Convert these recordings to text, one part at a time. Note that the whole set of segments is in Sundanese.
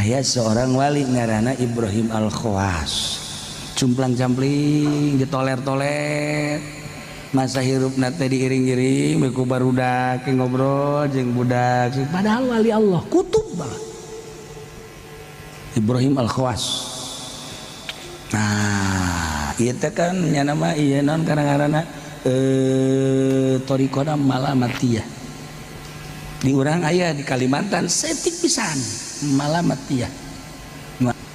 Aya seorang wali ngaranna Ibrahim Al-Khawas, cumplang-campling, ditoler-toler, masa hirup teh diiring-iring ku barudak, ngobrol jeung budak, padahal wali Allah, kutub banget Ibrahim Al-Khawas. Nah, ieu teh kan nya nama ieu naon karang-karana thoriqona Malamatiyah. Di urang aya di Kalimantan setik pisan Malamatiyah,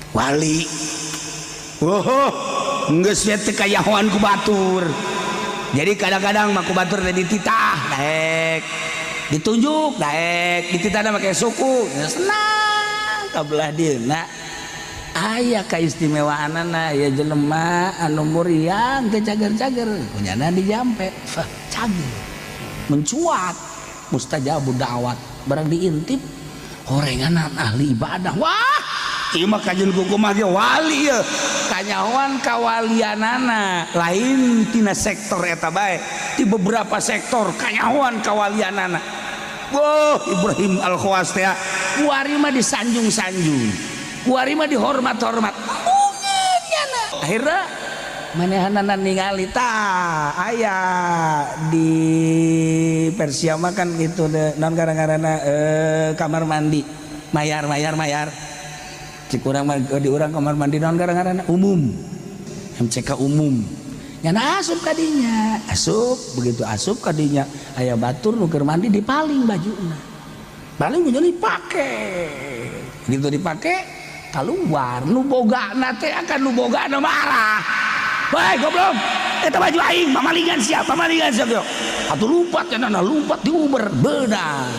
wali. Oh, geus teu kayahoan ku batur. Jadi kadang-kadang mah ku batur teh dititah daek, ditunjuk daek, dititahna make suku senang kabelah dieuna. Aya kaistimewaanana ya, jelema anu muriang teu cager-cager kunyana dijampe cager, mencuat, mustajabud da'wat. Barang diintip horenganan ahli ibadah, wah, ieu mah kajeun kukumaha ge wali ye. Kanyahoan kawalianana lain tina sektor eta bae, di beberapa sektor kanyahoan kawalianana. Wah, Ibrahim Al-Khawas teh kuari mah disanjung-sanjung, kuari mah dihormat-hormat. Akhirnya manehanana ningali tah aya di Persia mah kan gitu deh, non gara-garana kamar mandi mayar mayar mayar. Cik urang mah di urang kamar mandi non gara-garana umum, MCK umum. Nyana asup kadinya, asup, begitu asup kadinya aya batur nu keur mandi, dipaling bajuna, paling baju dipake gitu, dipake keluar. Nu bogana teh akan nu bogana marah, "Woi goblok, eta baju aing, pamalingan siapa, pamalingan siapa." Atuh lumpat cenah, lumpat diuber beunang.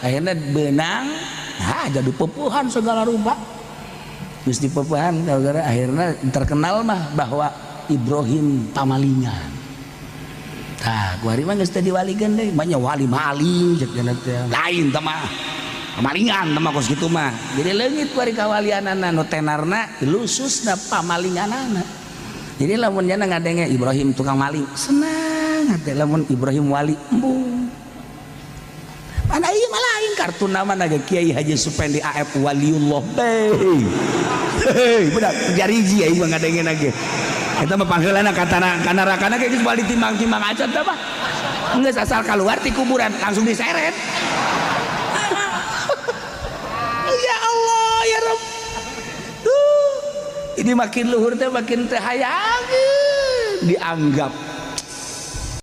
Akhirnya beunang, nah jadi pepuhan segala rupa. Geus dipepuhan gara akhirnya terkenal mah bahwa Ibrahim pamalingan. Tah, kuari mah geus teu diwalikeun deui, mah wali maling cek teh. Lain teh mah. Pamalingan teh mah kos kitu mah. Jadi leungit kuari kawalianana, nu tenarna lususna pamalinganana. Jadi lamun nyana ngadenge Ibrahim tukang maling, senang hati. Lamun Ibrahim wali, embung. Mana ieu mah lain kartu nama naga Kiai Haji Supendi AF waliullah. Hei. Hei, budak jariji aing mah ngadenge lagi. Eta mah pangheulana katana kana rakana geus bali timbang-timbang acan teh mah. Geus asal keluar ti kuburan langsung diseret. Ya Allah, ya Rabb. Duh, ini makin luhur teh makin teh hayangeun dianggap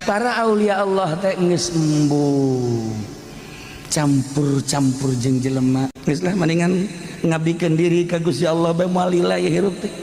para aulia Allah teh geus embung campur-campur jeung jelema. Geus lah, mendingan ngabdikeun diri ka Gusti Allah bae, moal lila ya hirup teh.